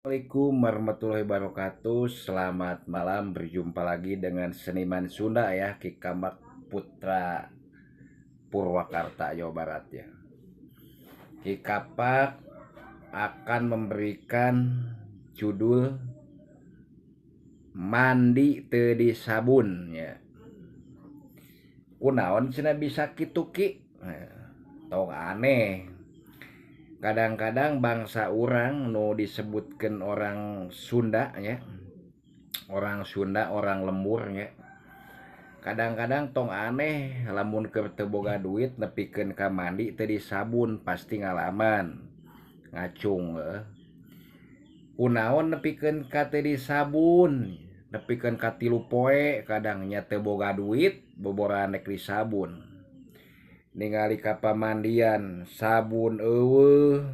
Assalamualaikum warahmatullahi wabarakatuh. Selamat malam, berjumpa lagi dengan seniman Sunda ya, Ki Kamak Putra Purwakarta, Jawa Barat ya. Ki Kapak akan memberikan judul Mandi Teu Disabun ya. Kunaon cenah bisa kitu, Ki? Tong aneh. Kadang-kadang bangsa urang nu disebutkan orang Sunda ya, orang Sunda, orang lembur ya, kadang-kadang tong aneh lamun keur teu boga duit nepikeun ka mandi teu disabun, pasti ngalaman ngacung heuh. Kunaon nepikeun ka teu disabun, nepikeun ka 3 poe, kadang nya teu boga duit boboran rek disabun. Ningali ka pamandian sabun eueuh,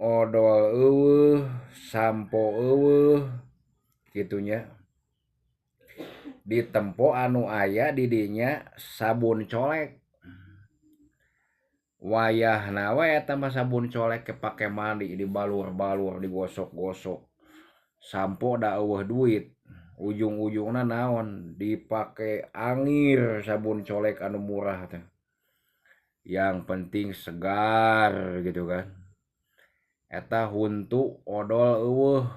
odol eueuh, sampo eueuh kitu nya. Ditempo anu aya di dinya sabun colek. Wayahna we eta mah sabun colek ke pake mandi dibalur-balur, digosok-gosok. Sampo da eueuh duit. Ujung-ujungna naon? Dipake angir sabun colek anu murah teh. Yang penting segar gitu kan. Eta huntu odol eueuh.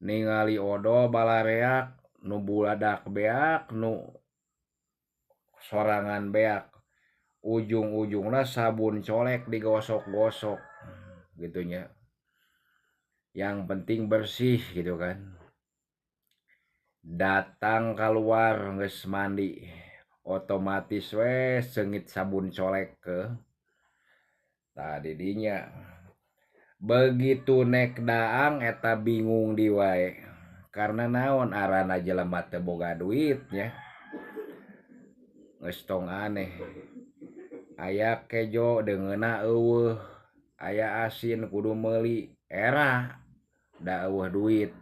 Ningali odol balareak nu buladak beak, nu sorangan beak. Ujung-ujungna sabun colek digosok-gosok gitu nya. Yang penting bersih gitu kan. Datang keluar geus mandi, otomatis we seungit sabun colek ke. Tah di dinya begitu nek daang eta bingung di wae. Karena naon, arana jelema teu boga duit nya. Geus tong aneh. Aya kejo deungeunna eueuh, aya asin kudu meuli, era da eueuh duit.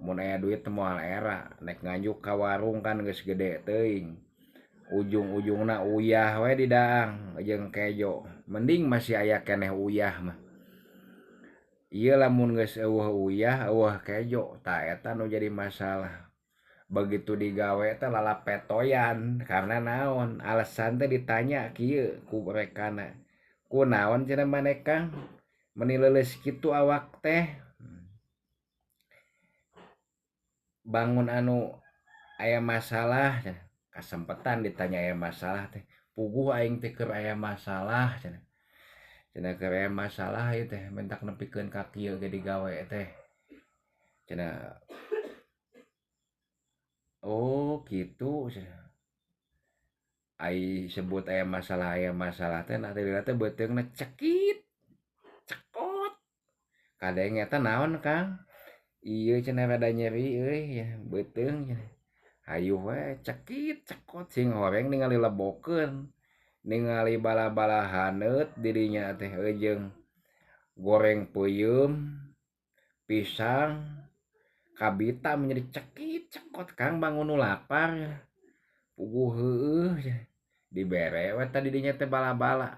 Mun aya duit teh moal era, nek nganjuk ka warung kan geus gede teuing. Ujung-ujungna uyah we di daang jeung kejo. Mending masih aya keneh uyah mah. Ieu lamun geus eueuh uyah, eueuh kejo, tah eta nu jadi masalah. Begitu digawe teh lalapetoyan karena naon? Alasan teh ditanya kieu ku rekana. Kunaon cenah maneh Kang? Meuni leuleus kitu awak teh. Bangun anu aya masalah cenah. Kasempetan ditanya aya masalah teh. Puguh aing teh keur aya masalah cenah. Cenah keur aya masalah ieu teh mentak nepikeun ka kieu ge digawe teh. Cenah oh kitu cenah. Ai sebut aya masalah teh nah teh teh beuteungna cekit cekot. Kadenge eta naon Kang? Ieu cenah rada nyeri euy ya beuteung cenah. Hayu we cekit cekot sing horeng ningali lebokeun, ningali bala-bala haneut dirinya teh jeung goreng peuyeum pisang kabita menjadi cekit cekot. Kang bangun nu lapar puguh heueuh dibere we tadi dinya teh bala-bala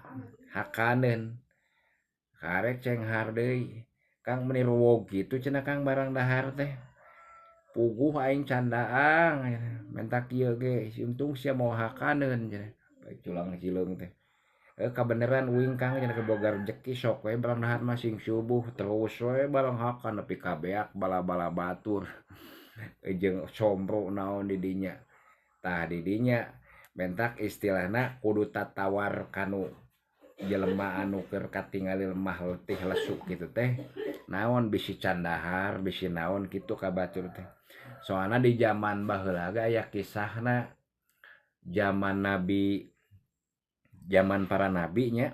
hakaneun karek cenghar deui. Kang meuni ruwog kitu cenah Kang barang dahar teh. Puguh aing candaang menta kieu ge untung sia mau hakaneun cenah. Baik culang cileung teh. Kabeneran uing Kang cenah boga rejeki sok we barang dahar mah sing subuh terus we barang hakan nepi ka beak bala-bala batur. Jeung sombro naon di dinya. Tah di dinya mentak istilahna kudu tatawar kanu jelema anu keur katingali lemah letih lesu kitu teh. Naon bisi candahar bisi naon kitu ka batur teh. Soalna di zaman baheula ge aya kisahna zaman nabi, zaman para nabi nya.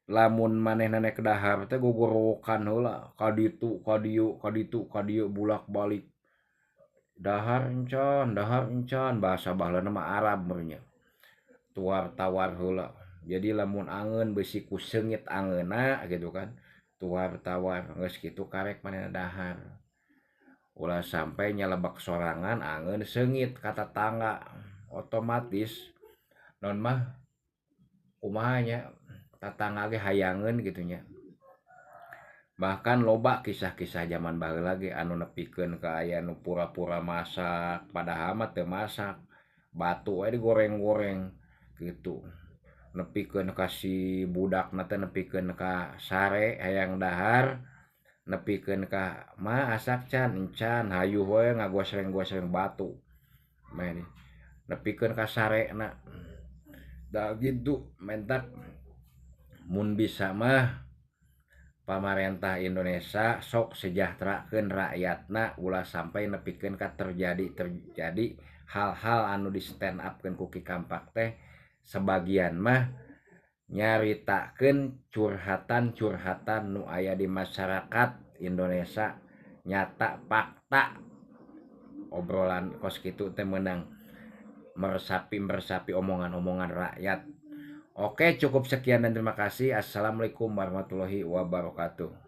Lamun manehna nek dahar teh gogorowokan heula ka ditu ka dieu ka ditu ka dieu bulak-balik. Dahar encan bahasa baheulana mah Arab meureun nya. Tuar tawar heula. Jadi lamun angeun beusi ku seungit angeunna gitu kan. Tuar tawar geus kitu karek manehna dahar. Ulah sampai nyelebak sorangan angeun seungit ka tetangga. Otomatis non mah kumaha nya tetangga ge hayangeun kitu nya. Bahkan loba kisah-kisah zaman baheula ge anu nepikeun ka aya nu pura-pura masak padahal mah teu masak, batu we digoreng-goreng kitu. Nepikeun ka si budakna teh nepikeun ka sare hayang dahar, nepikeun ka ma asak can, encan hayuh we ngagosreng-gosreng batu. Nepikeun ka sarena. Da kitu mentak mun bisa mah pamarentah Indonesia sok sejahterakeun rakyatna ulah sampai nepikeun ka terjadi hal-hal anu di stand upkeun ku Ki Kampak teh sebagian mah nyaritakeun curhatan-curhatan nu aya di masyarakat Indonesia nyata fakta obrolan kos kitu teh meunang meresapi-meresapi omongan-omongan rakyat. Oke, cukup sekian dan terima kasih. Assalamualaikum warahmatullahi wabarakatuh.